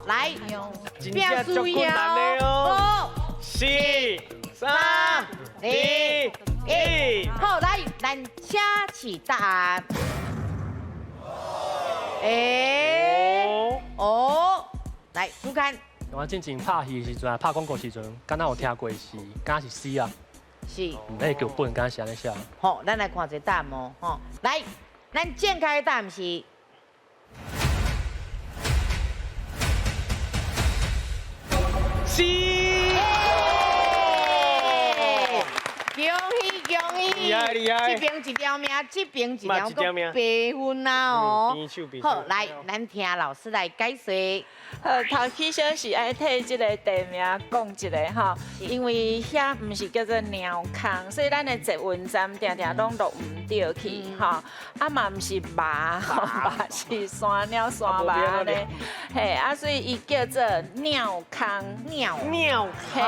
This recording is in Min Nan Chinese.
來，真正足困難的哦。四、三、二、一。好，來，咱請示答案。欸，哦，來，主看。我進前拍戲的時陣，拍廣告時陣，敢若有聽過是，敢是 C 啊？是。那個劇本敢是按呢寫。好，咱來看一下答案哦。吼，來，咱正確的答案是。 C。恭喜恭喜！厲害厲害！這邊一條命，這邊一條閣八分啊哦。好，來，咱聽老師來解說。好，頭起先是愛替這个地名講一下吼，因為遐毋是叫做貓空，所以咱的捷運站定定攏落毋著去吼。啊嘛毋是麻，麻是山鳥山麻按呢，嘿啊，所以伊叫做尿空尿尿嘿。